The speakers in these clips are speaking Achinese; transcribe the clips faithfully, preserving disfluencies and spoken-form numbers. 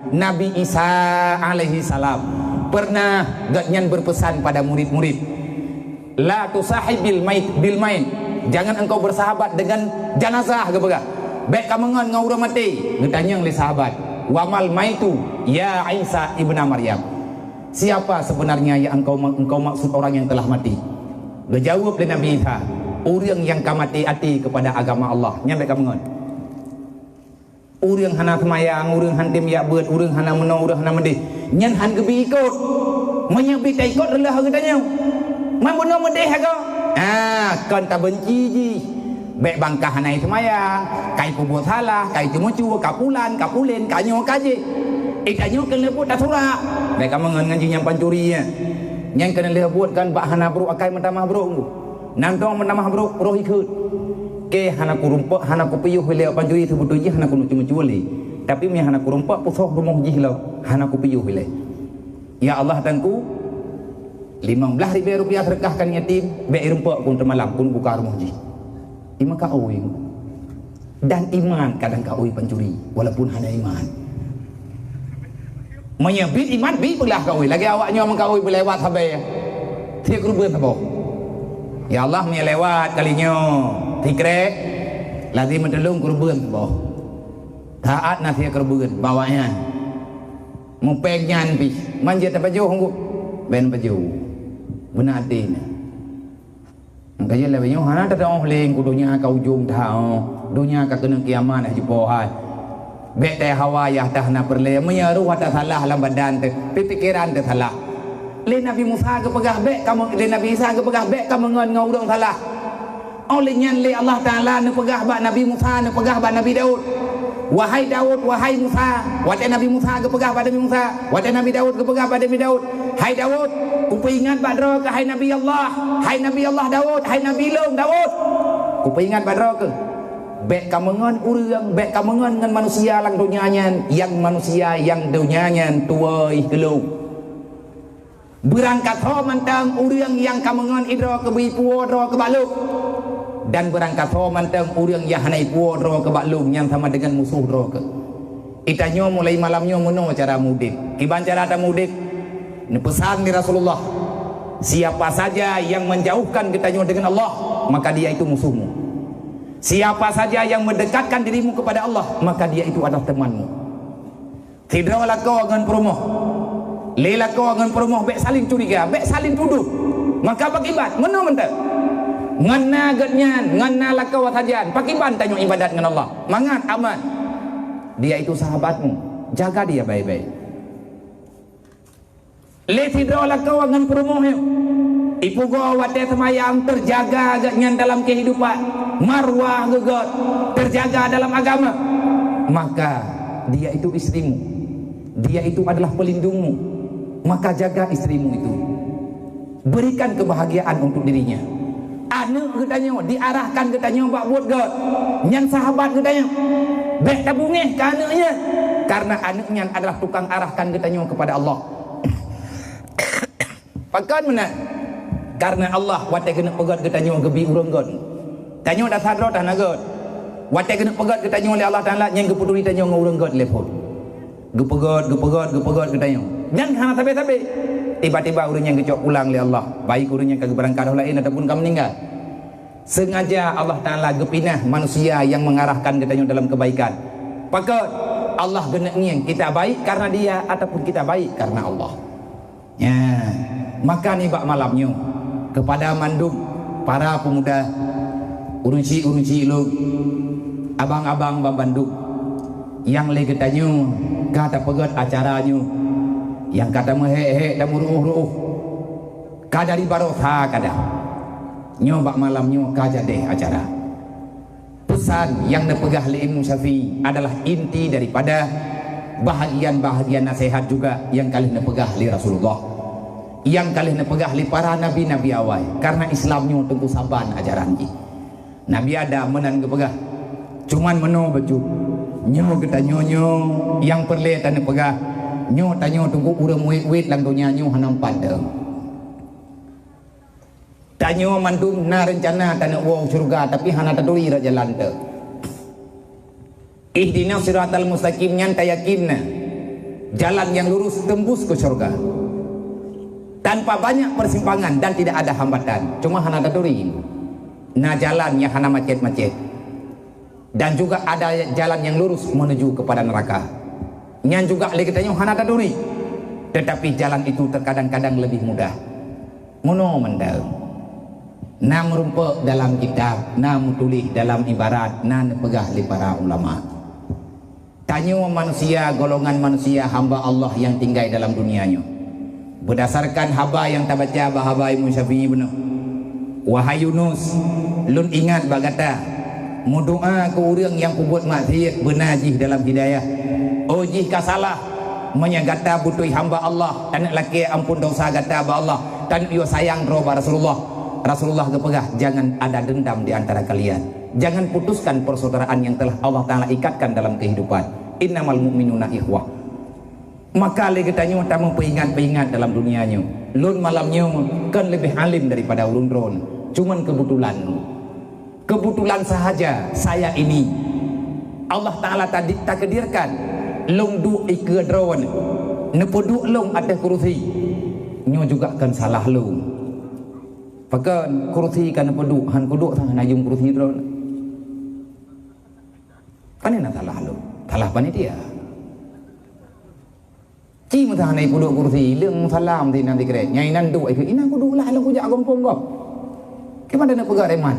Nabi Isa alaihi salam pernah gobnyan berpesan pada murid-murid, "La tusahib bil mait, bil mait." Jangan engkau bersahabat dengan jenazah, geupeugah. Bék kameungon ngon ureuëng maté. Geutanyong lé sahabat, "Wa mal maitu ya Isa ibna Maryam?" Siapa sebenarnya yang engkau, engkau maksud orang yang telah mati? Geujaweueb lé Nabi Isa, "Ureuëng nyang ka maté até kepada agama Allah." Nyan bék kameungon. Ureuëng hana seumayang, ureuëng han tem jak beuet, ureuëng hana meunoe, ureuëng hana meudeh, nyan han geubi ikot. Meunyoe bi taikot reuloh geutanyoe, man bunoe meudeh agoe. Ah, kon tabenci jih. Bék bangkah hana seumayang, kai peubuet salah, kai ceumeucue, ka pulan, ka pulen, ka nyoe, ka jih. Eh, tanyoe keuneuk buet tasurak. Bék kameungon ngon jih nyang pancuri nyan. Nyan keuneuk lheueh buet kan bak hana brok akai meutamah brok. Nantong meutamah brok roh ikheut. Ke hana kurumpok, hana kupiôh ilée pancuri seubeutôi jih hana kuneuk ceumeucue lé. Tapi meunyoe hana kurumpok pusoh rumoh jih lom, hana kupiôh ilée. Ya Allah Tuhanku, limong blaih ribée rupiah seudeukahkan yatim, bék irumpok kun teumalam kun buka rumoh jih. Ima ka ui. Dan iman kadang ka ui pancuri walaupun hana iman. Meunyoe bit iman bi peugah ka ui lagée awak nyoe meuka ui beulewat sabe. Tiek keureubeuen saboh. Ya Allah meunyoe lewat kali nyoe tikrek lagi meutulông keureubeuen saboh. Taat na tiek keureubeuen bak awak nyan. Mupeng nyan pih manja tapajoh ngku. Ben pajoh. Beuna até na. Maka jih lagée nyoe hana teudoh lé ku donya ka ujong that, donya ka keuneuk kiamat hana jipoh hai. Bék teuhawa yah that hana peureulée, meunyoe roh that salah lam badan teuh, pipikéran teuh salah. Lé Nabi Musa geupeugah bék kamoe, lé Nabi Isa geupeugah bék kamoe ngon ngon ureuëng salah. Óh lheueh nyan lé Allah Taala neupeugah bak Nabi Musa, neupeugah bak Nabi Daud. Wahai Daud, wahai Musa, watée Nabi Musa geupeugah bak Nabi Musa, watée Nabi Daud geupeugah bak Nabi Daud, "Hai Daud, kupeuingat bak droe keuh hai Nabi Allah, hai Nabi Allah Daud, hai Nabi lôn Daud. Kupeuingat bak droe keuh. Bék kameungon ureuëng, bék kameungon ngon manusia lam donya nyan, nyang manusia nyang donya nyan tuwoe keu lôn." Beurangkat ho mantong ureuëng nyang kameungon idroe keuh bri puwoe droe keuh bak lôn, dan beurangkat ho mantong ureuëng nyang hana ipuwoe droe keuh bak lôn nyang sama deungon musoh droe keuh. Itanyoe mulai malam nyoe meunoe cara mudeb. Kiban cara tameudeb? Neupeusan lé Rasulullah, "Siapa saja yang menjauhkan geutanyoe deungon Allah, maka dia itu musuhmu. Siapa saja yang mendekatkan dirimu kepada Allah, maka dia itu adalah temanmu." Sidroe lakoe ngon peurumoh. Lé lakoe ngon peurumoh bék saling curiga, bék saling tudoh. Maka pakiban, meunoe mantong. Ngon na geuhnyan, ngon na lakoe sajan, pakiban tanyoe ibadat ngon Allah. Mangat aman. Dia itu sahabatmu. Jaga dia baik-baik. Lé sidroe lakoe ngon peurumoh nyoe. Ipugoe watée seumayang teujaga geuhnyan dalam keuhidupan, marwah geuh gét, teujaga dalam agama. Maka dia itu istrimu. Dia itu adalah pelindungmu. Maka jaga istrimu itu. Berikan kebahagiaan untuk dirinya. Aneuëk geutanyoe diarahkan geutanyoe bak buet gét. Nyan sahabat geutanyoe. Bék tabungéh keu aneuëk nyan. Karena aneuëk nyan adalah tukang arahkan geutanyoe kepada Allah. Pakon meunan? Karena Allah watée keuneuk peugét geutanyoe geubi ureuëng gét. Tanyoe dasar droe hana gét. Watée keuneuk peugét geutanyoe lé Allah Taala nyang geupeuturi tanyoe ngon ureuëng gét lé phon. Geupeugét, geupeugét, geupeugét geutanyoe. Nyan hana sabe-sabe. Tiba-tiba ureuëng nyang geucok pulang lé Allah, baik ureuëng nyang ka geubeurangkat laén ataupun ka meuninggai. Sengaja Allah Taala geupinah manusia yang mengarahkan geutanyoe dalam kebaikan. Pakon? Allah geuneuk ngieng kita baik karena dia ataupun kita baik karena Allah. Ya, maka nibak malam nyoe kepada mandum para pemuda, ureuëng syik-ureuëng syik lôn, abang-abang ban bandum nyang lé geutanyoe ka tapeugét acara nyoe, nyang ka tameuhék-hék tameuruôh-ruôh, ka dari baroesa kadang. Nyoe bak malam nyoe ka jadeh acara. Pesan nyang neupeugah lé Imam Syafi'i adalah inti daripada bahagian-bahagian nasihat juga nyang ka lheueh neupeugah lé Rasulullah, nyang ka lheueh neupeugah lé para nabi-nabi awai. Karena Islam nyoe teungku saban ajaran jih. Nabi Adam meunan geupeugah, cuman meunoe bacut. Nyoe geutanyoe nyoe nyang peureulée taneupeugah, nyoe tanyoe teungku ureuëng muet-muet lam donya nyoe hana meupadang. Tanyoe mandum na reuncana taneuk woe u syeuruga, tapi hana taturi rot jalan teuh. Ihdinas siratal mustaqim nyan tayakin na. Jalan yang lurus tembus ke syurga tanpa banyak persimpangan dan tidak ada hambatan. Cuma hana taturi. Na jalan nyang hana macet-macet. Dan juga ada jalan yang lurus menuju kepada neraka. Nyan juga lé geutanyoe hana taturi. Tetapi jalan itu terkadang-kadang lebih mudah. Meunoe mantong. Na meurumpok dalam kitab, na meutuléh dalam ibarat, na neupeugah lé para ulama. Tanyoe manusia, golongan manusia hamba Allah yang tinggai dalam dunia nyoe. Berdasarkan haba nyang tabaca bak haba Imam Syafi'i bunoe, "Wahai Yunus, lôn ingat bak gata, meudoa keu ureuëng nyang peubuet maksiat beuna jih dalam hidayah. Oh jih ka salah, meunyoe gata beutôi hamba Allah, taneuk lakée amphon desya gata bak Allah, taneuk yue sayang droe bak Rasulullah." Rasulullah geupeugah, "Jangan ada dendam di antara kalian. Jangan putuskan persaudaraan yang telah Allah Ta'ala ikatkan dalam kehidupan. Innamal mu'minuna ikhwah." Maka lé geutanyoe tameupeuingat-peuingat dalam dunia nyoe. Lôn malam nyoe kon leubeh alim daripada ulôn droe. Cuman kebetulan. Kebetulan sahaja saya ini Allah Ta'ala tadi takdirkan lôn duek ikeue droe. Neupeuduek lôn ateueh kursi. Nyoe juga kon salah lôn. Pakon kursi ka neupeuduek, han kuduek sang hana jeuem kursi droe. Pane na salah lôn? Salah panitia. Ci meusaha na ipeuduek kursi, leueng salam sinan sikrek. Nyang inan duek ikheun, "Inan kuduek lah lôn kujak gampông gob." Keupada na peugah reman.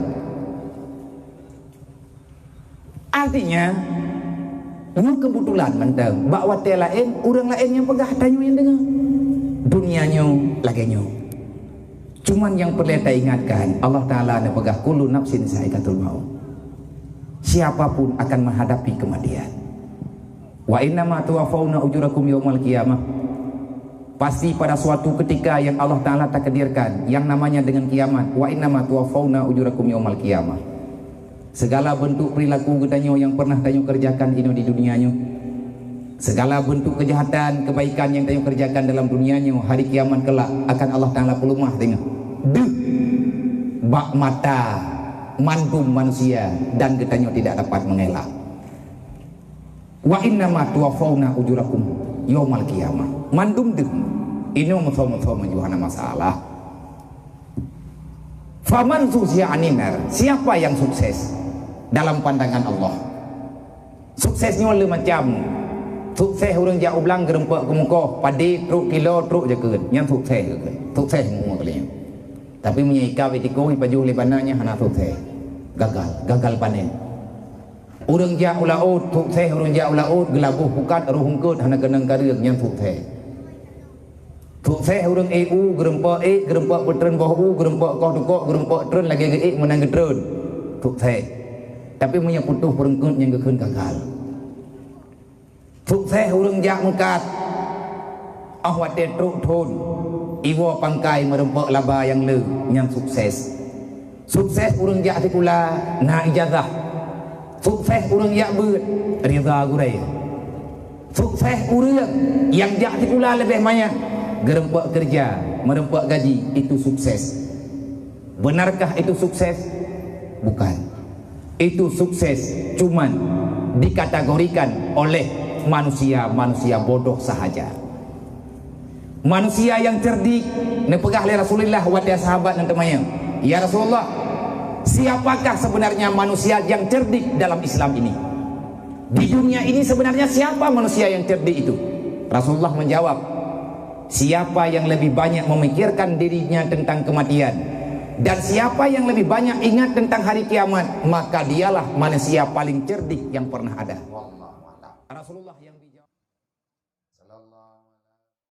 Artinya, nyoe kebetulan mantong. Bak watée laén, ureuëng laén nyang peugah, tanyoe nyang deungoe. Dunia nyoe lagée nyoe. Cuman nyang peureulée taingatkan, Allah Ta'ala neupeugah, "Kullu nafsin za'iqatul maut." Siapapun akan menghadapi kematian. "Wa innama tuwaffauna ujurakum yaumal qiyamah." Pasti pada suatu ketika yang Allah Ta'ala takdirkan, yang namanya dengan kiamat. "Wa innama tuwaffauna ujurakum yaumal qiyamah." Segala bentuk perilaku geutanyoe nyang pernah tanyoe kerjakan inoe di dunia nyoe, segala bentuk kejahatan, kebaikan nyang tanyoe kerjakan dalam dunia nyoe, hari kiamat kelak akan Allah Ta'ala peuleumah deungon deuh bak mata mandum manusia dan geutanyoe tidak dapat mengelak. "Wa innama tuwaffauna ujurakum yaumal qiyamah." Mandum deuh. Inoe meuso-meuso meujuh hana masalah. "Faman zuhziha 'anin nar," siapa yang sukses dalam pandangan Allah? Sukses nyoe le macam. Sukses ureuëng jak u blang geureumpok keumukoh, padé trok kilo, trok jakeuet. Nyan sukses. Sukses meunyoe kali nyan. Tapi meunyoe ié ka bak tikôh, ipajoh lé bana nyan hana sukses. Gagal, gagal panen. Ureuëng jak u laôt, sukses ureuëng jak u laôt, geulaboh pukat, roh eungkôt, hana keunong kareueng, nyan sukses. Sukses ureuëng ék u, geureumpok ék, geureumpok peutreun boh u, geureumpok koh tukok, geureumpok treun lagée geuék meunan geutreun. Sukses. Tapi meunyoe putôh peureungkôt nyan geukheun gagal. Sukses ureuëng jak meukat. Óh watée trok thon, iwoe pangkai meureumpok laba nyang le, nyan sukses. Sukses ureuëng jak sikula na ijazah. Sukses ureuëng jak beuet ridha gurée. Sukses ureuëng nyang jak sikula leubeh manyang, geureumpok keureuja, meureumpok gaji, itu sukses. Benarkah itu sukses? Bukan. Itu sukses cuman dikategorikan oleh manusia-manusia bodoh sahaja. Manusia yang cerdik, neupeugah lé Rasulullah watée sahabat nyan teumanyong, "Ya Rasulullah, siapakah sebenarnya manusia yang cerdik dalam Islam ini? Di dunia ini sebenarnya siapa manusia yang cerdik itu?" Rasulullah menjawab, "Siapa yang lebih banyak memikirkan dirinya tentang kematian, dan siapa yang lebih banyak ingat tentang hari kiamat, maka dialah manusia paling cerdik yang pernah ada." Rasulullah yang dijawab.